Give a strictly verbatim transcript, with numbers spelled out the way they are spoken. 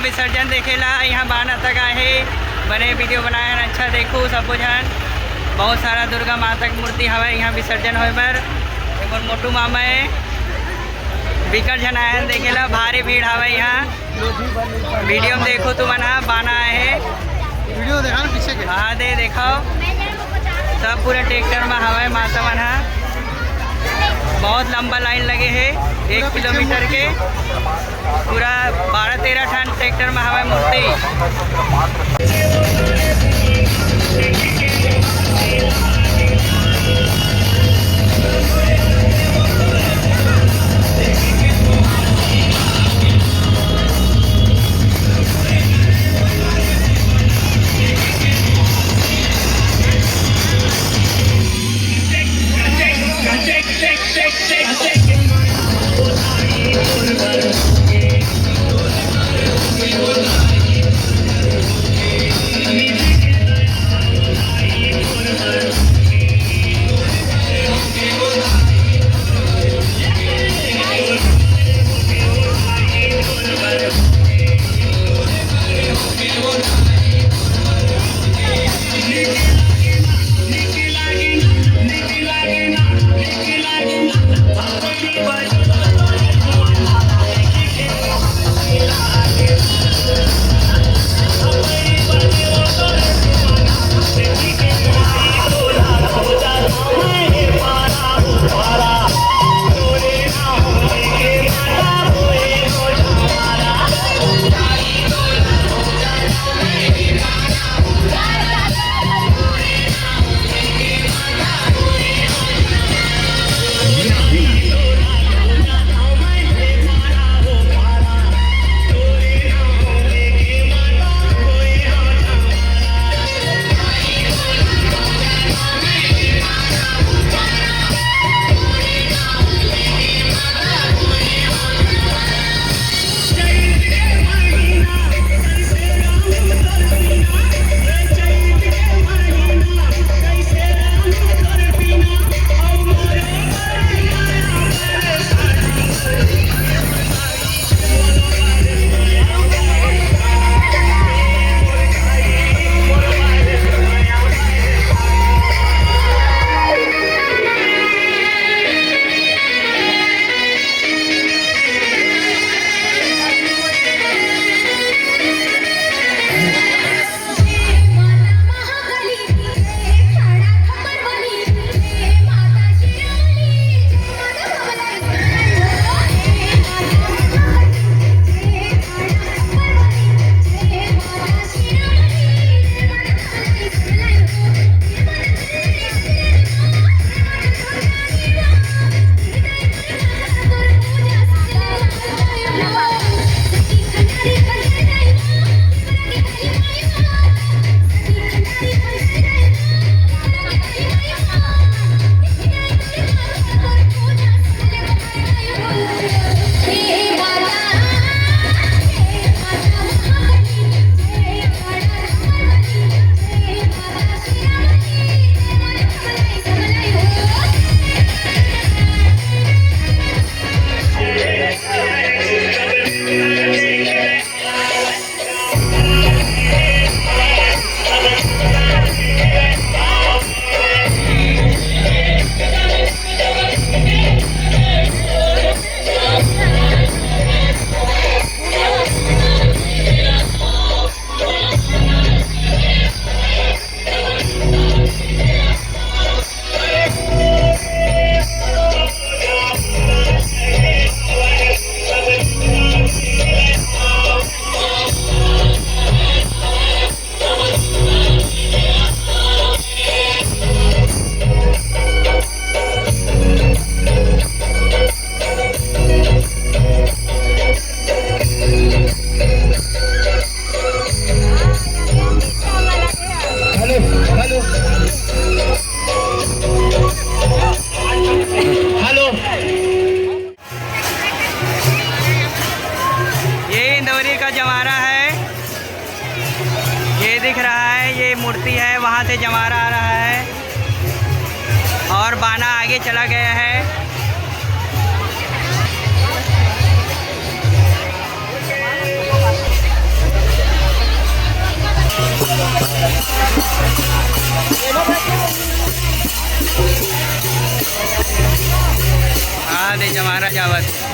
विसर्जन देखेला यहाँ बाना तक आए हे, बने वीडियो बनाए हन। अच्छा देखो सब झन, बहुत सारा दुर्गा माता के मूर्ति हवय यहाँ विसर्जन होए बर। ये मोर मोटू मामा हे, बिकट झन आए हन देखेला, भारी भीड़ हवय यहाँ। वीडियो में देखो तुमन ह, बाना आए हे। वीडियो देखा ना पीछे के। हाँ दे देखो, सब पूरा ट्रैक्टर में हवय माता मन ह। बहुत लंबा लाइन लगे हे, एक किलोमीटर के। पूरा बारह तेरह ठन ट्रैक्टर में हवय मूर्ति। Hello, hello, hello. ये इंदौरी का जवारा है, ये दिख रहा है, ये मूर्ति है, वहाँ से जवारा आ रहा है और बाना आगे चला गया है। हाँ, दे जमाना जावत।